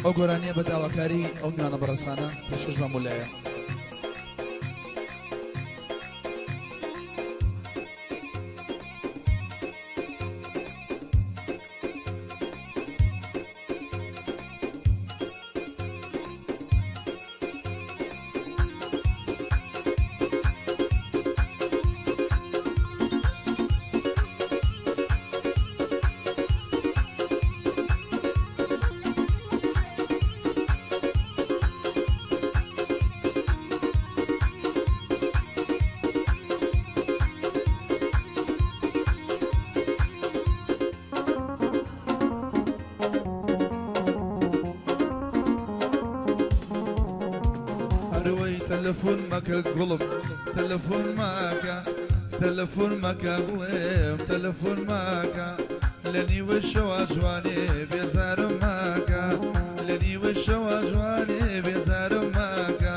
ئەو گۆرانیە بە داواکاری ئەو میوانە بەڕێزانە پێشکەش بە مولایە. ئەروەی تەلەفۆن مەکە گوڵم تەلەفۆن ماکە تەلەفۆن مەکە گوڵێم تەلەفۆن ماکە لە نیوەی شەوا جوانێ بێزارم ماکە لە نیوەی شەوا جوانێ بێزارم ماکە.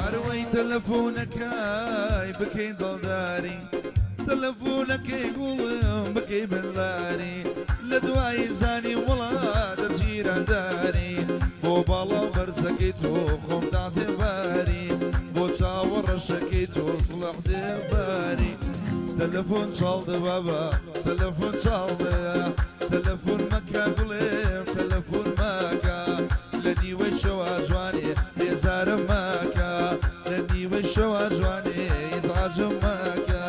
ئەروەی تەلەفۆنەکەی بکەی دڵداری تەلەفۆنەکەی گوڵم بکەی بنداری لە دوایی زانی وڵاتە جیرانداری بۆ باڵا بەرزەکەی تۆ خۆم دازێباری بۆ چاوە ڕەشەکەی تۆ سڵح زێباری تەلەفۆن چاڵدە بابا تەلەفۆن چاڵدە تەلەفۆن مەکە گوڵێم تەلەفۆن مەکە لە نیوەی شەوا جوانێ بێزارم مەکە لە نیوەی شەوا جوانێ ئیزعاجم مەکە.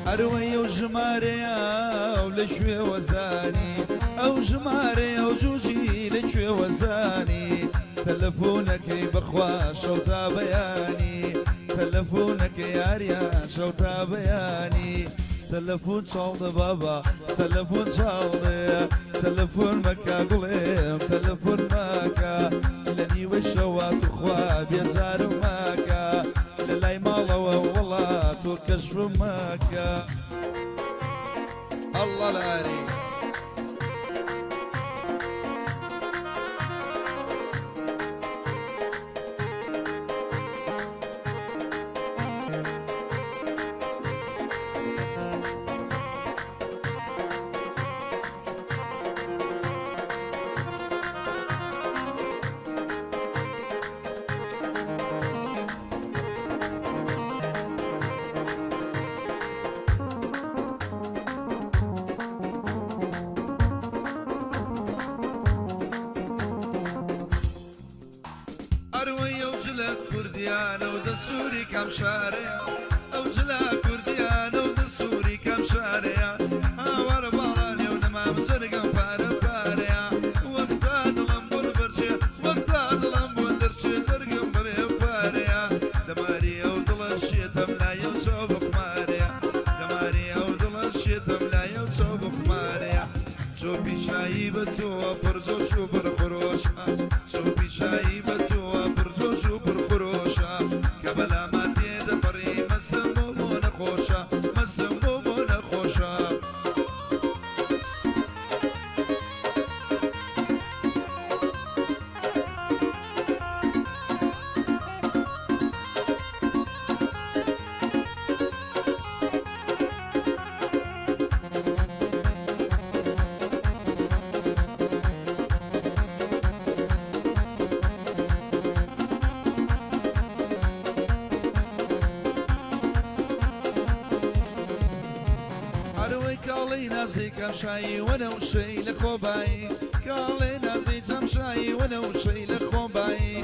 ئەروەی ئەو ژمارەیە و لە کوێ وەزانی ئەو ژمارەیە و جوجی لە کوێ وەزانی تەلەفۆنەکەی بەخوا شەو تا بەیانی تەلەفۆنەکەی یاریان شەو تا بەیانی تەلەفۆن چاڵدە بابا تەلەفۆن چاڵدە تەلەفۆن مەکە گوڵێم تەلەفۆن مەکە لە نیوەی شەوا توخوا بێزارم مەکە لە لای ماڵەوە وەڵا تۆ کەشفم مەکە ئەڵڵا لاری. ئەروەی ئەو جلە کوردیانە و دەسووری کام شارەیە ئەو جلە کوردیانە و دەسووری کام شارەیە هاوار باڵا نێو نەمام جەرگم پارە پارەیە وەختا دڵم بۆ بەرچێ وەختا دڵم بۆ دەرچێ جەرگم بەبێ پارەیە دەماری ئەو دڵە شێتم لای ئەو چاو بەخمارەیە دەماری ئەو دڵە شێتم لای ئەو چاو بەخمارەیە چۆپی چایی بە تۆوە پڕ جۆش و پڕ خرۆشە چۆپی چایی بە تۆوە پڕ جۆش و پڕ خرۆشە کە بەلاما تێدەپەڕی مەسم بۆ بۆ نەخۆشە مەسم بۆ بۆ نەخۆشە. ئەروەی کاڵەی نازی کەمشایی وەنەوشەی لە خۆبایی کاڵێ نازی جەمشایی وەنەوشەی لە خۆبایی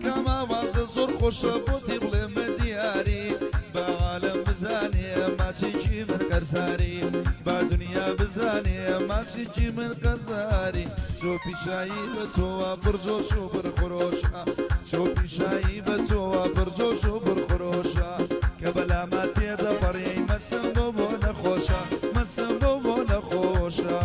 کاماوازە زۆر خۆشە بۆتی بڵێمە دیاری بە عالەم. بزانێ ماچێکی من قەرزاری، با دنیا بزانێ ماچێکی من قەرزاری. چۆپی شایی بە تۆوە پڕجۆش و پڕخرۆشە، چۆپی شایی بە تۆوە پڕجۆش و پڕخرۆشە، کە بەلاما تێدەپەڕی مەسم بۆ بۆ نەخۆشە، مەسم بۆ بۆ نەخۆشە.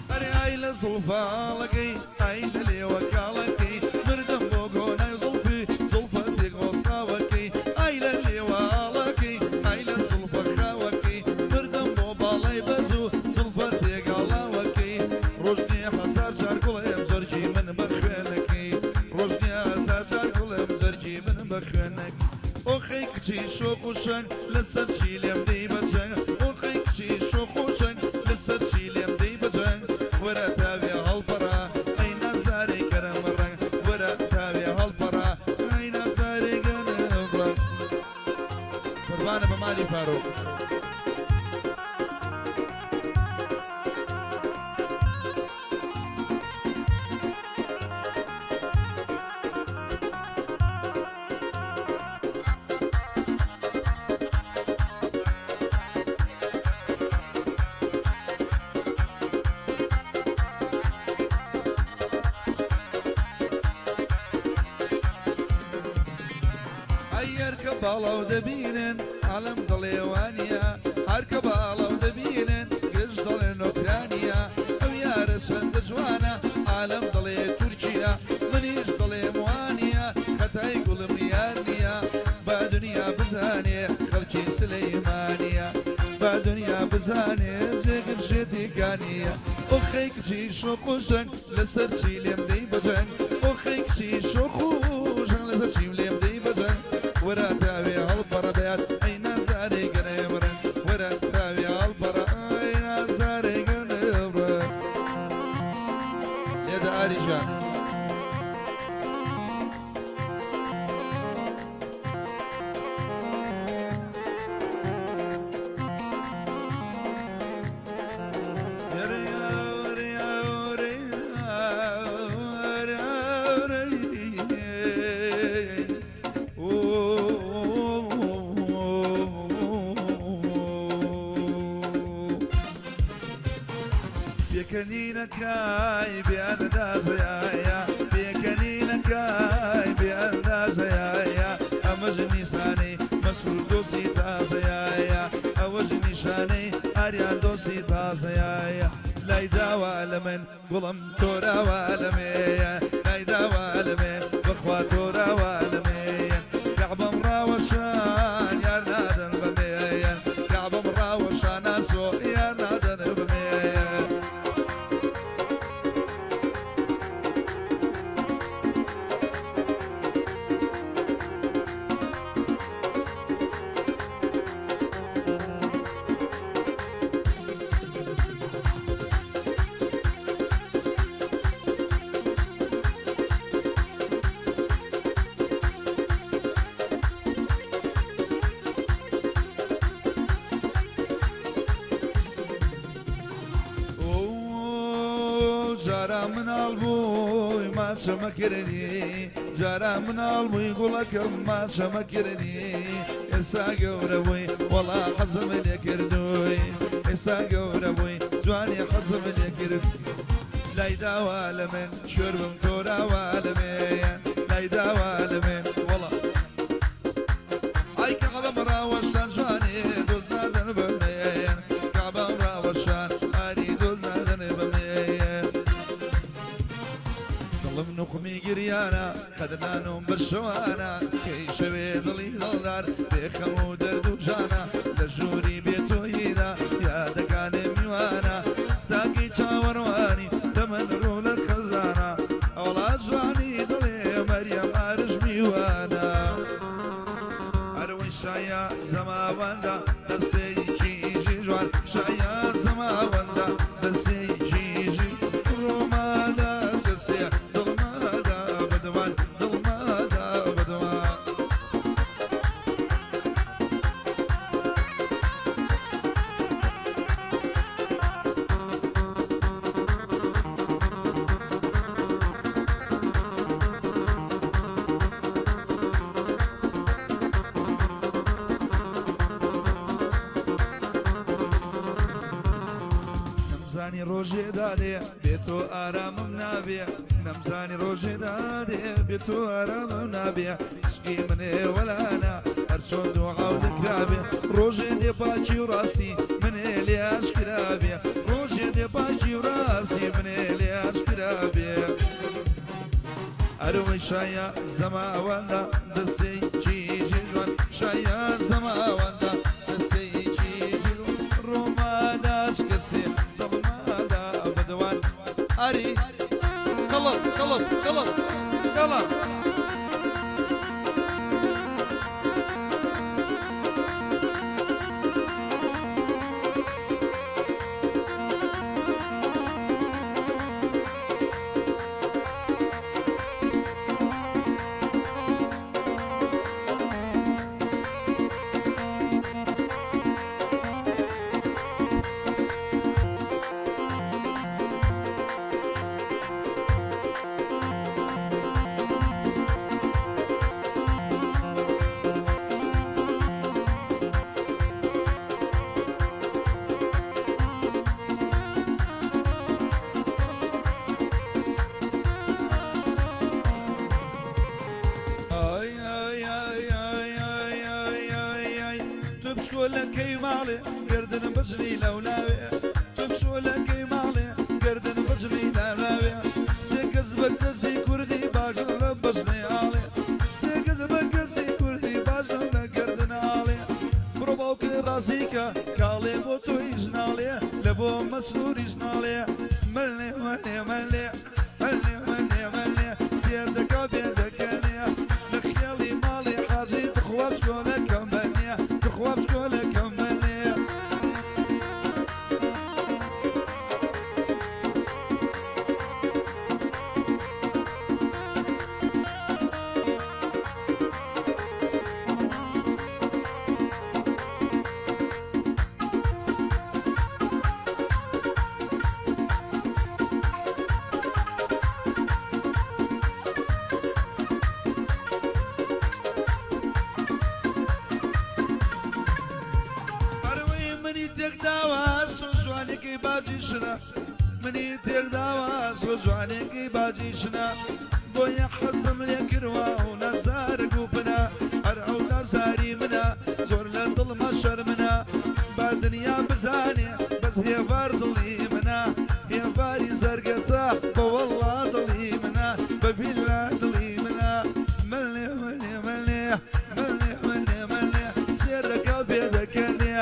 ئەرێ ئای لە زوڵفاڵەکەی، ئای لە لێوە کاڵەکەی، مردم بۆ گۆنای زوڵفی زوڵفە تێکۆساوەکەی. ئای لە لێواڵەکەی، ئای لە زوڵفە خاوەکەی، مردم بۆ باڵای بەجوو زوڵفە تێگاڵاوەکەی. ڕۆژنێ هەزار جار گوڵێم جەرگی من بە خوێنەکەی، ڕۆژنێ هەزار جار گوڵێم جەرگی من بە خوێنەکەی. ئۆخەی کچی شۆخ و شەنگ لەسەر چی لێم دەی بە جەنگ، ئۆخەی کچی شۆخ و شەنگ لەسەر چی لێم دەی بە جەنگ. وەرە تاوێ هەڵپەڕە ئەی نازارێ کەرەم ڕەنگ، وەرە تاوێ هەڵپەڕە ئەی نازارێ گەرم ڕەنگ. قوربانە بە مالی فاروق. ئەی هەرکە باڵاو دەبینن عالم دڵێوانیە، هەرکە باڵاو دەبینن گشت دڵێن ئۆکرانیە. ئەو یارە چەندە جوانە عالم دڵێ تورکیا، منیش دڵێم وانیە خەتای گوڵم یار نییە. با دنیا بزانێ خەڵکی سلەیمانیە، با دنیا بزانێ جێگر شێتیکانیە. ئۆخەی کچی شۆخ و شەنگ لەسەر چی لێم دەی بەجەنگ، ئۆخەی کچی شۆخ و شەنگ لەسەر چیم لێم دەی بەجەنگ. وەرە تاوێ هەڵپەڕە بەیاد ئەی نازارێ گەرم ڕەنگ، وەرە تاوێ هەڵپەڕە ئەی نازارێ گەرم ڕەنگ. لێدە ئاری جان. پێکەنینەکای بێئەندازەیە، پێکەنینەکای بێئەندازەیە، ئەمەش نیشانەی مەسرور دۆستی تازەیە، ئەوەش نیشانەی ئاریان دۆستی تازەیە. لای داوا لە من گوڵم تۆراوا لەمێیە، لای داوا لە من بەخوا تۆراوا لەمێیە. کەعبەم ڕاوەشان یار نادەن بەمێیە، کەعبەم ڕاوەشان ئاسۆ یار نادەن بەمێیە. جارا مناڵ بووی ماچەمە کردی، جارا مناڵ بووی گوڵەکەم ماچەمە کردی. ئێستا گەورە بووی وەڵا حەزم لێ کردووی، ئێستا گەورە بووی جوانی حەزم لێ کرد. لای داوا لە من شۆر بم تۆراوا لەمێیە، لای داوا لە من وەڵا. ئای کەعبەم ڕاوەشان جوانێ دۆست نادەن بەمێیە، کەعبەم ڕاوەشان ئاری دۆست نادەن بەمێیە. دڵم نوقمی گریانە قەدردانم بە شەوانە، کەی شەوێ دڵی دڵدار بێخەم و دەرد و ژانە. لە ژووری بێتۆییدا یادەکانێ میوانە، تاکی چاوەڕوانی تەمەن ڕوو لە خەزانە. ئەوڵا جوانی دڵێ مەریەم ئارش میوانە. ئەرەوەی شایە زەماوەندە دەستەیەکی جوان، شایە زەماوەندە دەستەیەکی ڕۆمانە دەسێ دڵمادا بەدوان، دڵمادا بەدوان. نەمزانی ڕۆژێ دادێ بێ تۆ ئارامم نابێ نەمزانی ڕۆژێ دادێ بێ تۆ ئارامم نابێ عشقی منێ وەلانا هەرچۆن دوعا و دەکرابێ ڕۆژێ دێ پاکی و ڕاستی منێ لێ ئاشکرابێ ڕۆژێ دێ پاکی و ڕاستی منێ لێ ئاشکرابێ ئەرەوەی شایە زەماوەندە دەسەی جیجی جوان شایە زەماوەندە دەسەی جیجی ڕۆماداچ کەسێ دڵمادا بەدوان ئەری قەڵب قەڵب قەڵب قەڵب. ئای ئای ئای ئای ئای ئای ئای ئای تۆ بچکۆلەکەی ماڵێ گردن بجلی لەولاوێ تۆ بچۆلەکەی ماڵێ گردن بجلی لالاوێ سێ کەس بە کەسی کوردی باژن لە بەژنێ ئاڵێ سێ کەس بە کەسی کوردی باژن لە گردن ئاڵێ بڕۆ باوکت ڕازیکە کاڵێ بۆ تۆیش ناڵێ لە بۆ مەسروریش ناڵێ مەلێ مەلێ مەلێ مەلێ مەلێ مەلێ سێردەکا بێدەکەنێ لە خێڵی ماڵی حاجی تخوا بچکۆلەکەم مەلێ تخوا بچکۆلەکەم مەلێ. ئەرەوەی منی تێکداوە سۆ جوانێکی باجی شنە منی تێکداوە سۆ جوانێکی باجی شنە بۆیە حەزم لێ کردوە و نەزارە گوپنە هەر ئەو نەزاری منە زۆر لە دڵمە شەرمنە با دنیا بزانێ بەس هێڤار دڵی منە هێڤاری زەرگەتە بەوەڵڵا دڵی منە بە بیلا دڵی منە مەلێ مەلێ مەلێ مەلێ مەلێ مەلێ سێرەکە بێدەکەنێ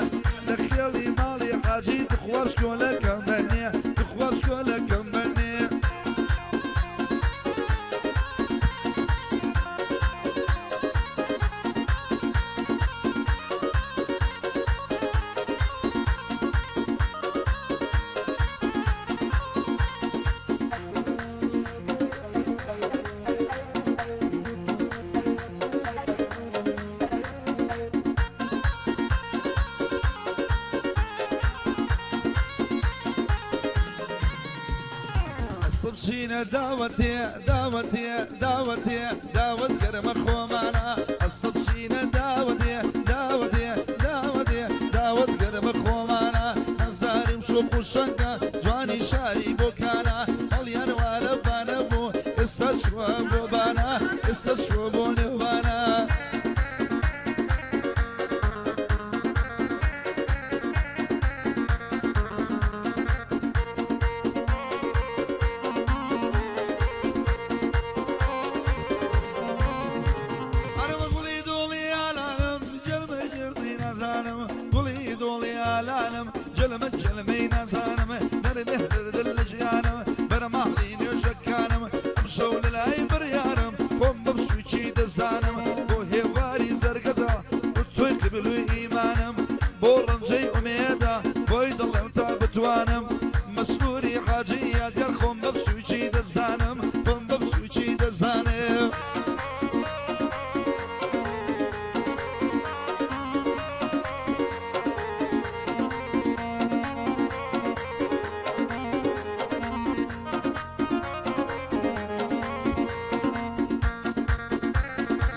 لە خێڵی ماڵی حاجی تخوا بچکۆلەکە مەنێ تخوا بچکۆلەکە مەنێ. سبچینە داوەتێ داوەتێ داوەتێ داوەت گەرمە خۆمانە ئەسبچینە داوەتێ داوەتێ داوەتێ داوەت گەرمە خۆمانە نەزاریم شۆخ و شەنگە جوانی شاری بۆکانە هەڵیان وارە بانە بوو ئێستا چووە بۆ بانە ئێستا چووە بۆ نێوانە. ئەرەوە گوڵی دۆڵی ئالانم جەلمە جەلمەی نازانم گوڵی دۆڵی ئالانم جەلمە جەلمەی نازانم نەرمێ دڵ لە ژیانم بەرە ماڵی نوێژەکانم ئەمشەو لە لای بڕیارم خۆم بەم سووکی دەزانم بۆ هێواری زەرگەدا و تۆی قبلوی ئیمانم بۆ ڕەنجەی ئومێدە بۆی دڵم تا بتوانم مەسروری حاجی یادگار خۆم بەم سووکی دەزانم خۆم بەم سووکی دەزانم.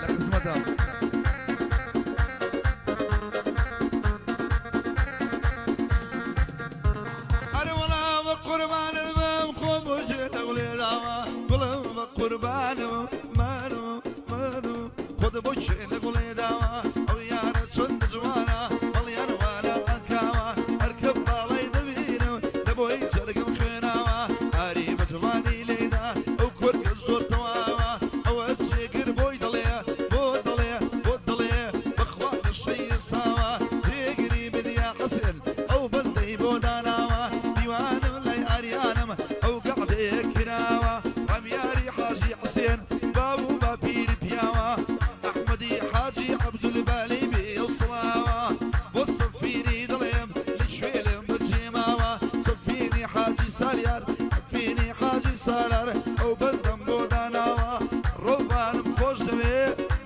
لە خزمەتام. ئەرە وەڵا وە قوربانت بم خۆم بۆ جێ لەگوڵێ داوە گوڵم بە قوربانم مانم مانم خۆت بۆ کێ لەگوڵێ داوە ئەو یارە چەند جوانە بەڵیان وانە ئەکاوە هەرکە باڵای دەبینم لە بۆی جەرگم خوێناوە ئاری بە جوانی لێدا ئەو کۆرگە زۆر تەواوە ئەوە جێگر بۆی دەڵێ بۆ دەڵێ بۆ دەڵێ بەخوا لەشەی ساوە جێگری بدیا حسێن ئەو بەندەی بۆ داناوە دیوانم لای ئاریانم ئەو گەعدەیە کراوە ڕامیاری حاجی حسێن باو و باپیری پیاوە ئەحمەدی حاجی عەبدولبالی بێ ئەو سڵاوە بۆ سەفینی دڵێم لە کوێ لێم بەجێ ماوە سەفینی حاجی سالیار سەفینی حاجی سالار ئەو بەندەم بۆ داناوە ڕۆڤانم خۆش دەوێ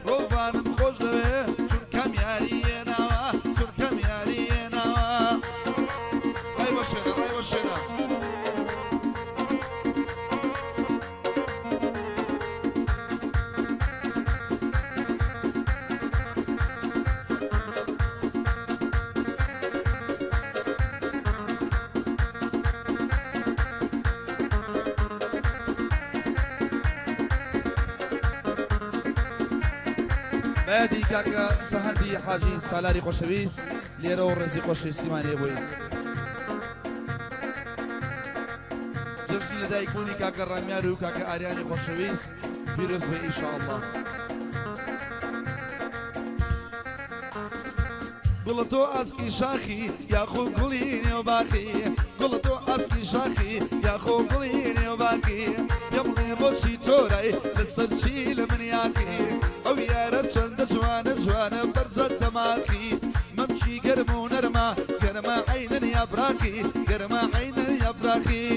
ڕۆڤانم خۆش دەوێ چونکەم یاری ناوە چونکەم یاری ناوە ڕای وەشێنە ڕای وەشێنە. بەیادی کاکە سەهەندی حاجی سالاری خۆشەویست لێرە و ڕێزی خۆشەویستیمان هەیە بۆی. جەژنی لەدایکبوونی کاکە ڕامیار و کاکە ئاریانی خۆشەویست پیرۆز بێ ئینشاءاللە. گوڵە تۆ ئاسکی شاخی یاخۆ گوڵی نێو باخی گوڵە تۆ ئاسکی شاخی یاخۆ گوڵی نێو باخی پێم بڵێ بۆچی تۆرای لەسەر چی لە من یاخی ئەو یارە چەندە جوانە جوانە بەرزە دەماخی مەمکی گەرم و نەرمە گەرمە عەینەن یاپراخی گەرمە عەینەن یاپراخی.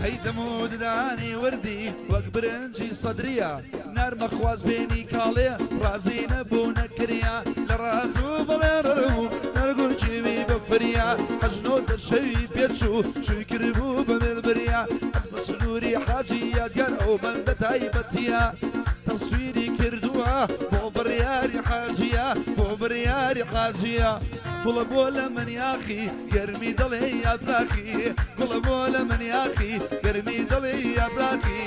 هەی دەم و ددانی وردی وەک برنجی سەدریە نەرمە خواز بێنی کاڵێ ڕازی نەبوو نەکریا لە ڕاز و بەڵێ ڕەو نەرگورجیوی بە فریا هەژنۆ دەشەوی پێچوو شووی کردبوو بە مێل بریا بە سنووری حاجی یادگار ئەو بەندە تایبەتیە تەسویری کردووە بۆ بڕیاری حاجیە بۆ بڕیاری حاجیە گوڵە بۆ لە من یاخی گەرمی دڵێ یاپراخی گوڵە بۆ لە من یاخی گەرمی دڵێ یاپراخی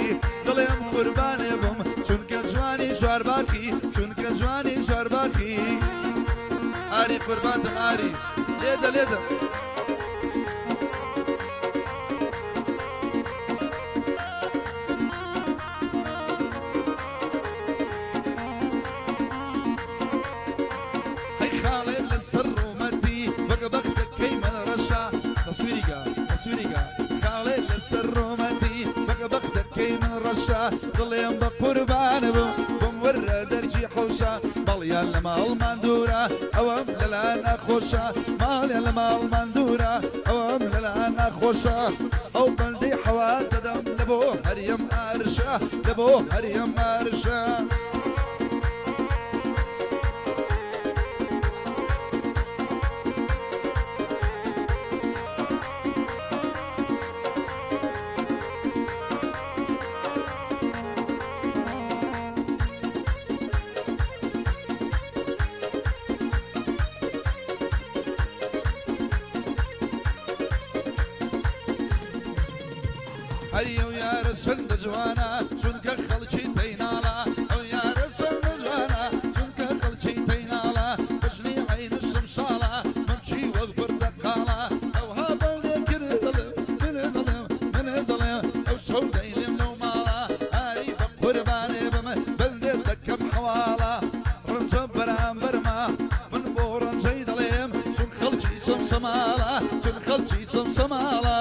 دڵێم قوربانێ بم چونکە جوانی چوارباخی چونکە جوانی چوارباخی ئاری قوربانتم ئاری لێدە لێدە. هەی خاڵێ لەسەر ڕوومەتی وەک بەختەکەی من ڕەشە تەسویریگە تەسویریگە خاڵێ لەسەر ڕوومەتی وەک بەختەکەی من ڕەشە دڵێم بە قوربان بوو بۆم وەرە دەرکی حەوشە ماڵیان لە ماڵمان دوورە ئەوەم لەلا ناخۆشە ماڵیان لە ماڵمان دوورە ئەوەم لەلا ناخۆشە ئەو بەندەی حەوات دەدەم لە بۆ هەریەم ئارشە لە بۆ هەریەم ئارشە. هەر ئەو یارە چەندە جوانە چونکە خەڵکی تەیناڵە ئەو یارە چەندە جوانە چونکە خەڵکی تەیناڵە بەژنی عەینە شمشاڵە مەمکی وەک پرتەقاڵە ئەوها بەڵێ کرد دڵم من دڵم من دڵم ئەو شەو دەیلم لەو ماڵە ئاری بە قوربانێ بم بەندێ دەکەم حەواڵە ڕەنجە بەرامبەرمە من بۆ ڕەنجەی دەڵێم چون خەڵکی چەمچەماڵە چون خەڵکی چەمچەماڵە.